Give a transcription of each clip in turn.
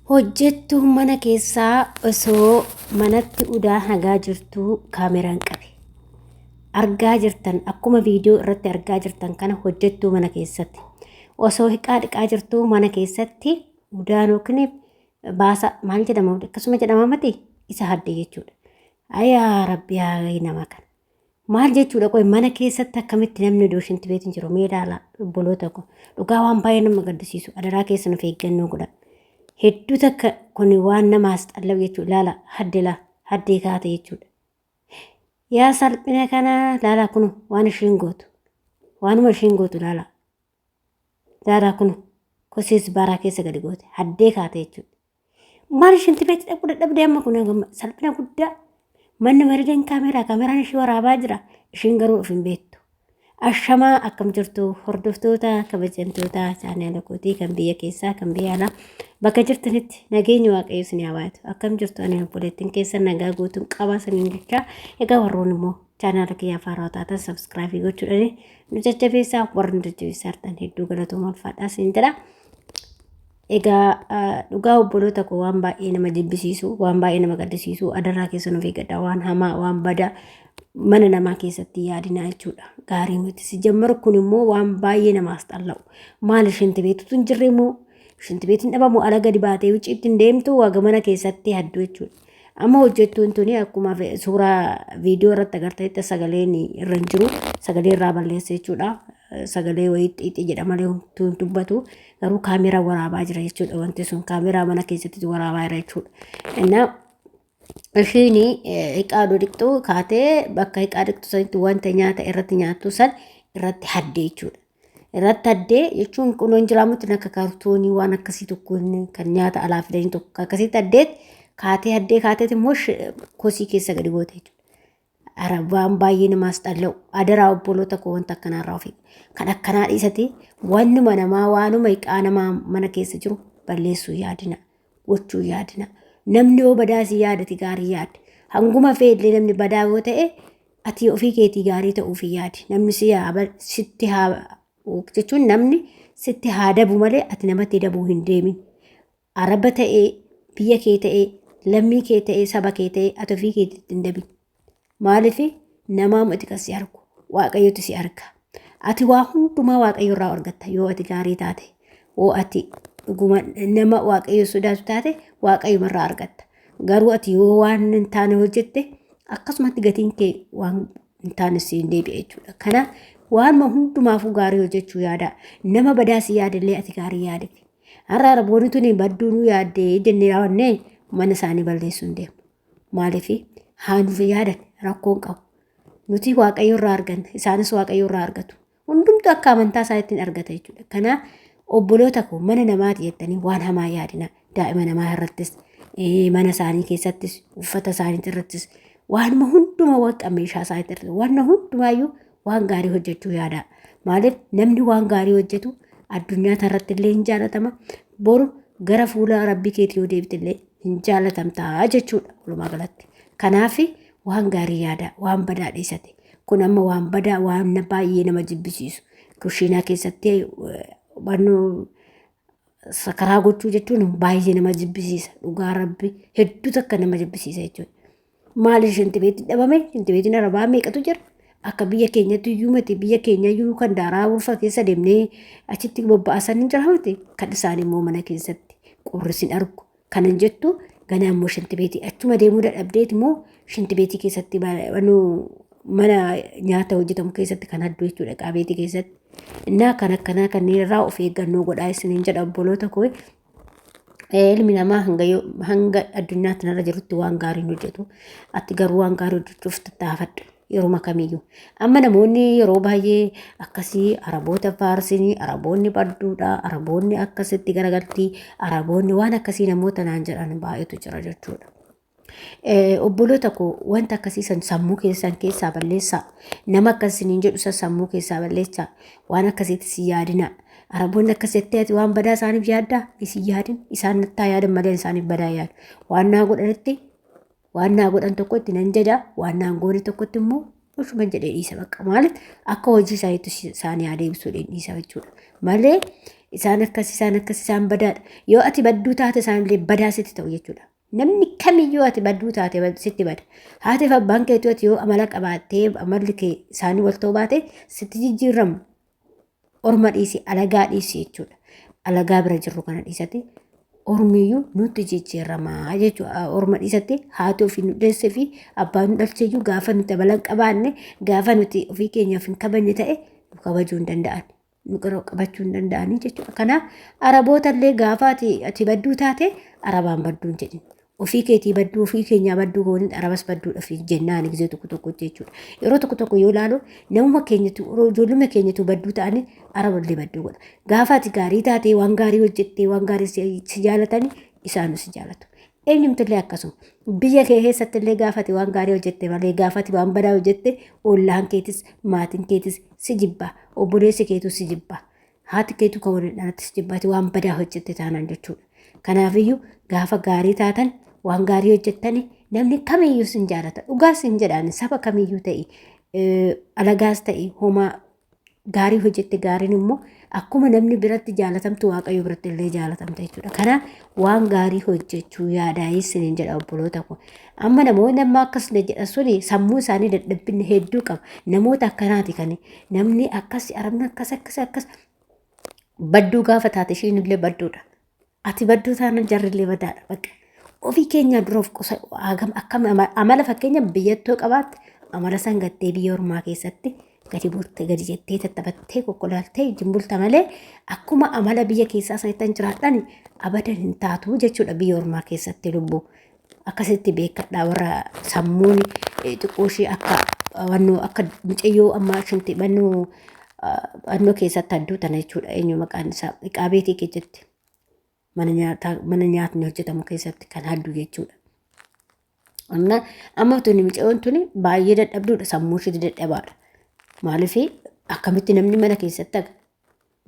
Hojjettuun mana keessaa osoo manatti udaa hagaa jirtuu kaameraan qabe. Argaa jirtan akkuma viidiyoo irratti argaa jirtan kana hojjettuu mana keessatti. Osoo hiqaa dhiqaa jirtuu mana keessatti udaan yookiin baasa maal jedhama akkasuma jedhama mati isa hadde jechuudha. Ayaa rabbi yaa nama kana. Maal jechuudha qoy mana keessatti akkamitti namni odoo shinti beetiin jiru mee ilaala obboloota koo dhugaa waan baay'ee nama gaddisiisu adaraa keessan of eeggannoo godha. Hedduu takka kun waan nama asxallau jechuudha ilaala hadde laa haddee kaate jechuudha. Yaa salphina kana laala kun waan ishiin gootu waanuma ishiin gootu laala laala kun kosiis baraa keessa gadi goote haddee kaate jechuudha. Maal shinti beetti dhaquu dadhabdee amma kun salphina guddaa. Manni marileen kaameraa kaameraan ishii waraabaa jira. Ishiin garuu of hin beektu. Ashamaa akkam jirtu hordoftoota kabajamtoota chaanaala kootii kan biyya keessaa kan biyya alaa bakka jirtanitti nageenyi waaqayyo isin haa baay'atu. Akkam jirtu ani obboleettiin keessan nagaa guutuun qabaa isiniin jechaa egaa warroon immoo chaanaala kiyyaa faaraa taatan sabskraabii gochuudhaan nu jajjabeessaa warri nu jajjabeessaa jirtan hedduu galatooma ulfaadhaa isin jedha. Egaa dhugaa obboloota koo waan baay'ee nama jibbisiisu, waan baay'ee nama gaddisiisu adaraa keessan of eeggadha. Waan hamaa, waan badaa mana namaa keessatti yaadinaa jechuudha. Gaarii miti. Si jammaru kun immoo waan baay'ee namaas xalla'u. Maali shinti beetutu hin jirre immoo shinti beetiin dhabamu ala gadi baatee wuciitti hin deemtu waga mana keessatti hadduu jechuudha. Amma hojjettuun tuni akkuma suuraa viidiyoo irratti agartanitti sagaleen irra hin jiru. Sagalee irraa balleessa jechuudha. Sagalee wayii xiixii jedha malee homtuu hin dubbatu. Garuu kaameeraa waraabaa jira jechuudha. Wanti sun kaameeraa mana keessatti waraabaa jira jechuudha. Innaa ishiin hiqaa dhiqxu kaatee bakka hiqaa dhiqxu sanitti wanta nyaata irratti nyaattu san irratti haddee jechuudha. Irratti haddee jechuun kunuun jiraamutti akka kaartoonii waan akkasii tokko inni kan nyaata alaa fidanii tokko akkasitti haddeet kaatee haddee kaateet immoo kosii keessa gadi goote jechuudha. Ara waan baay'ee namaas dhalla'u adaraa obboloota koo wanta akkanaa irraa of eega. Kan akkanaa dhiisate wannuma namaa waanuma iqaa namaa mana keessa jiru balleessuu yaadina gochuu yaadina. Namni yoo badaa si yaadati gaarii yaadi. Hanguma fe'ellee namni badaa yoo ta'e ati ofii keetii gaarii ta'uuf yaadi. Namni si haa sitti haa jechuun namni sitti haa dabu malee ati namatti dabuu hin deemin. Araba ta'ee biyya kee ta'ee lammii kee ta'ee saba kee ta'ee ati ofii keetiitti hin dabin. Maaliif namaa miti kan si argu waaqayyotu si arga. Ati waa hundumaa waaqayyo irraa argatta yoo ati gaarii taate yoo ati dhuguma nama waaqayyo sodaatu taate waaqayyuma irraa argatta. Garuu ati yoo waan hin taane hojjette akkasumatti gatiin kee waan hin taane siin deebi'a jechuudha. Kanaaf waanuma hundumaafuu gaarii hojjechuu yaada. Nama badaa si yaadallee ati gaarii yaadiif. Har'a araboonni tuni badduu nu yaaddee jennee raawwannee mana isaanii balleessuu hin deemu. Maaliif haa nuuf yaadan rakkoo hin qabu. Nuti waaqayyo irraa arganna isaanis waaqayyo irraa argatu. Hundumtuu akka amantaa isaa ittiin argata jechuudha. Kanaaf obboloota koo mana namaati jettanii waan hamaa yaadina. Daa'ima namaa irrattis mana isaanii keessattis uffata isaanii irrattis waanuma hundumaa waaqa meeshaa isaanii irratti waan hundumaayyuu waan gaarii hojjechuu yaada. Maaliif namni waan gaarii hojjetu addunyaa irratti illee hin jaalatama. Boru gara fuula rabbii keetii yoo deebite illee hin jaalatamtaa jechuudha walumaa galatti. Kanaaf waan gaarii yaada waan badaa dhiisate. Kun amma waan badaa waan baay'ee nama jibbisiisu. Kushiinaa keessatti hubannoo sakaraa gochuu jechuun baay'ee nama jibbisiisa. Dhugaa rabbi hedduu takka nama jibbisiisa jechuudha. Maali shinti beetti dhabame shinti beetiin arabaa meeqatu jira? Akka biyya keenyatti iyyuu miti biyya keenya iyyuu kan daaraa ulfa keessa deemnee achitti bobba'asan hin jira miti. Kan isaan immoo mana keessatti qorri sin argu. Kanan jettu ganaa immoo shinti beetii achuma deemuu dadhabdeet immoo shinti beetii keessatti mana nyaata hojjetamu keessatti kan hadduu jechuudha qaabeetii keessatti. Innaa kan akkanaa kanneen irraa of eeggannoo godhaa isiniin jedha obboloota koo. Ilmi namaa hanga hanga addunyaa kanarra jirutti waan gaarii hin hojjetu. Ati garuu waan gaarii hojjechuuf tattaafadhu yeruma kamiyyuu. Amma namoonni yeroo baay'ee akkasii araboota faarsinii, araboonni badduudha, araboonni akkasitti garagaltii, araboonni waan akkasii namoota naan jedhan baay'eetu jira jechuudha. Obboloota koo wanta akkasii san sammuu keessan keessaa balleessaa. Nama akkas isiniin jedhu san sammuu keessaa balleessaa. Waan akkasiitti si yaadina. Araboonni akkas jettee ati waan badaa isaaniif yaaddaa? Isin yaadin. Isaan nattaa yaadan malee isaaniif badaa yaadu. Waan naa godhanitti waan naa godhan tokkotti nan jaja waan naan goone tokkotti immoo Osuma jedhee dhiisa bakka maaliif akka hojii isaaniitti isaanii haa deebisuu dhiisa jechuudha. Malee Isaan akkas, isaan akkas, isaan badaadha. Yoo ati badduu taate isaanillee badaa sitti ta'u jechuudha. Namni kamiyyuu ati badduu taate sitti bada. Haati fi abbaan keetuu ati yoo amala qabaattee amalli kee isaanii wal ta'uu baate sitti jijjiiramu. Orma dhiisi, alagaa dhiisi jechuudha. Alagaa bira jirru kana dhiisati ormiyyuu nutti jijjiiramaa jechuudha. Orma dhiisatti haati ofii nu deessee fi abbaan nu dhalcheeyyuu gaafa nuti amala hin qabaanne, gaafa nuti ofii keenyaaf hin kabajne ta'e nu kabajuu hin danda'an. Nu qabachuu hin danda'anii jechuudha. Kanaaf Araboota illee gaafa ati badduu taate Arabaan badduu hin jedhin. Ofii keetii badduu, ofii keenyaa badduu goonee Arabas badduudha fi jennaan gisee tokko tokko jechuudha. Yeroo tokko tokko yoo ilaalu namuma keenyatu, ijoolluma keenyatu badduu ta'anii Araballee badduu godha. Gaafa ati gaarii taate, waan gaarii hojjettee, waan gaarii si jaalatanii isaanu si jaalatu. Eenyumtillee akkasuma. Biyya kee keessatti illee gaafa ati waan gaarii hojjette malee gaafa ati waan badaa hojjette ollaan keetis maatiin keetis si jibba. Obboleessi keetu si jibba. Haati keetu kan waliin dhalatte si jibba. Ati waan badaa hojjette taanaan jechuudha. Kanaafiyyuu gaafa gaarii taatan, waan gaarii hojjettani, namni kamiyyuu sin jaalata. Dhugaa sin jedhaan, saba kamiyyuu ta'i, alagaas ta'i, homaa gaarii hojjette, gaariin immoo akkuma namni biratti jaalatamtu Waaqayyo biratti illee jaalatamta jechuudha. Kanaaf waan gaarii hojjechuu yaadaayis sinin jedha, obboloota koo. Amma namoonni amma akkas na jedhan suni sammuu isaanii dadhabbinni hedduu qaba. Namoota akkanaati kan namni akkas, Arabni akkas akkas akkas. Badduu gaafa taate ishiin illee badduudha. Ati badduu taanaan jarri illee badaadha. Bakka ofii keenya dura of qusa hagam akkam amala fakkeenya biyyattuu qabaatte, amala san gattee biyya ormaa keessatti gadi bulte, gadi jettee tattaphattee kokkolaaltee wajjin bulta malee akkuma amala biyya keessaa sanittan jiraadhan abadan hin taatu jechuudha biyya ormaa keessatti lubbuu. Akkasitti beekadhaa, warra sammuun xiqqoo ishee akka wannoo akka mucayyoo ammaa shinti bannoo wannoo keessatti hadduu tana jechuudha, eenyu maqaan isaa, iqaa beetii keessatti, mana nyaataa, mana nyaatni hojjetamu keessatti kan hadduu jechuudha. Amma tuni mucayyoon tuni baay'ee dadhabduudha, sammuu isheetti dadhabaadha. Maaliif akkamitti namni mana keessatti haga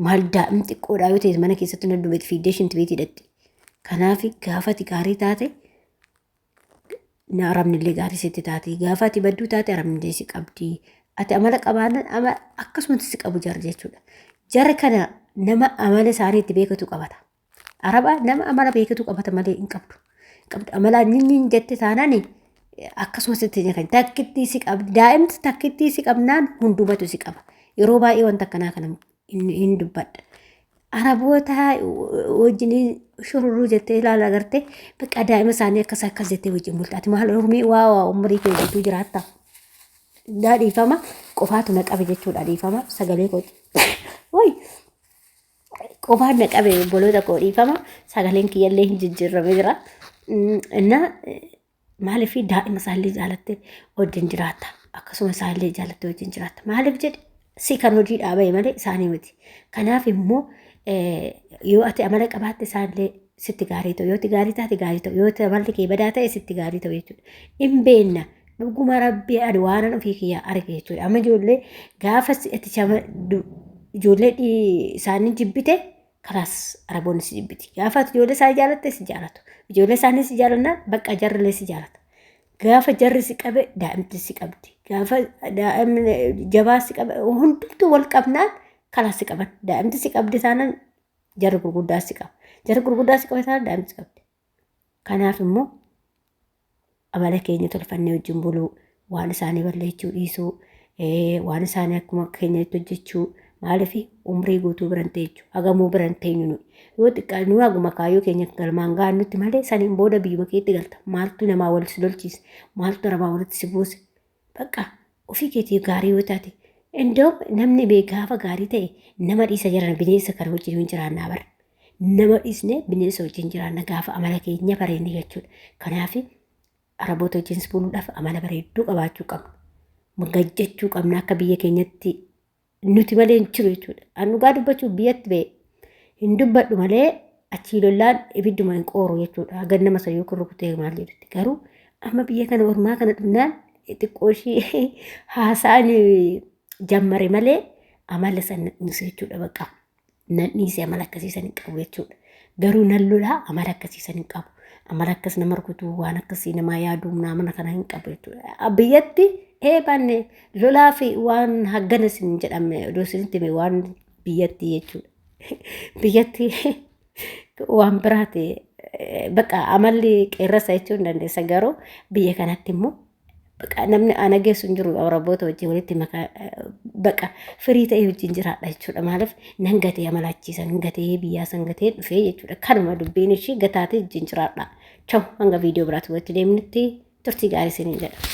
maal daa'imni xiqqoodhaa yoo ta'e mana keessatti na dubeeti fiiddee shinti beetii dhatti. Kanaaf gaafa ati gaarii taate na Arabni illee gaarii sitti taate, gaafa ati badduu taate Arabni illee si qabdi. Ati amala qabaannan ama akkasumatti si qabu jara jechuudha. Jara kana nama amala isaanii itti beekatu qabata. Araba nama amala beekatu qabata malee hin qabdu. Qabdu amala nyinyin jette taanaan akkasumas itti kan takkittii si qabdi, daa'imti takkittii si qabnaan hundumatu si qaba. Yeroo baay'ee wanta akkanaa kana hin dubbadha. Araboota wajjin shururuu jettee ilaala agartee, bakka daa'ima isaanii akkas akkas jettee wajjin bulta. Ati maal ormii waa waa umurii kee guutuu jiraatta. Daa dhiifama, qofaatu na qabe jechuudha, dhiifama sagalee kooti. Woy, qofaan na qabe, obboloota koo, dhiifama, sagaleen kiyyallee hin jijjiirramee jira. Innaa maaliif daa'ima isaallee jaalattee wajjin jiraatta, akkasuma isaallee jaalattee wajjin jiraatta, maaliif jedhe, si kan hojii dhaabee malee isaanii miti. Kanaaf immoo yoo ati amala qabaatte isaallee sitti gaarii ta'u, yoo ati gaarii taate gaarii ta'u, yoo ati amalli kee badaa ta'e sitti gaarii ta'u jechuudha. Hin beekna, dhuguma rabbii ani waanan ofii kiyyaa arge jechuudha. Amma ijoollee gaafa ati ijoollee isaanii jibbite, kalaas Araboonni si jibbiti. Gaafa ati ijoollee isaanii jaalatte si jaalatu. Ijoollee isaanii si jaalannaan bakka jarrillee si jaalata. Gaafa jarri si qabe daa'imti si qabdi. Gaafa daa'imni jabaa si qabe, hundumtuu wal qabnaan kalaas si qaban. Daa'imti si qabdi taanaan jarri gurguddaa si qaba. Jarri gurguddaa si qabe taanaan daa'imti si qabdi. Kanaaf immoo amala keenya tolfannee wajjin buluu, waan isaanii balleessuu dhiisuu, waan isaanii akkuma keenyatti hojjechuu, maaliif umrii guutuu biran teechu, hagamuu biran teenyu nuyi. Yoo xiqqaa nu haguma kaayyoo keenya galmaan gahannutti malee saniin booda biyyuma keetti galta. Maaltu namaa wal si lolchiise? Maaltu namaa walitti si buuse? Bakka ofii keetii gaarii yoo taate, indoom namni bee gaafa gaarii ta'e nama dhiisa jiran, bineensa kana wajjin hin jiraannaa bara. Nama dhiisne bineensa wajjin jiraanna gaafa amala keenya bareenne jechuudha. Kanaaf Araboota wajjin buluudhaaf amala bareedduu qabaachuu qabna. Gajjachuu qabna, akka biyya keenyatti nuti malee hin jiru jechuudha. An dhugaa dubbachuuf biyyatti ba'e hin dubbadhu malee achii lollaan ibidduma hin qooru jechuudha. Hagan nama sayyoo kun rukutee maal jedhutti. Garuu amma biyya kana ormaa kana dhufnaan xiqqoo ishii haasaan jammare malee amala san dhiise jechuudha bakka. Nan dhiise, amala akkasii san hin qabu jechuudha. Garuu nan lolaa, amala akkasii san hin qabu. Amala akkas nama rukutuu, waan akkasii namaa yaaduu amala kana hin qabu jechuudha. Biyyatti eebanne lolaa fi waan haggana sin jedhamne odoo isinitti hime waan biyyatti jechuudha. Biyyatti waan biraati. Bakka amalli qeerransa jechuu hin dandeessa, garuu biyya kanatti immoo bakka namni ana geessu hin jiru. Araboota wajjin walitti makaa, bakka firii ta'e wajjin jiraadha jechuudha. Maaliif nan gatee amalachiisan gatee biyyaa san gatee dhufee jechuudha. Kanuma dubbiin ishii gataatee wajjin jiraadha. Chaw, hanga viidiyoo biraatti walitti deemnutti turtii gaarii isiniin jedha.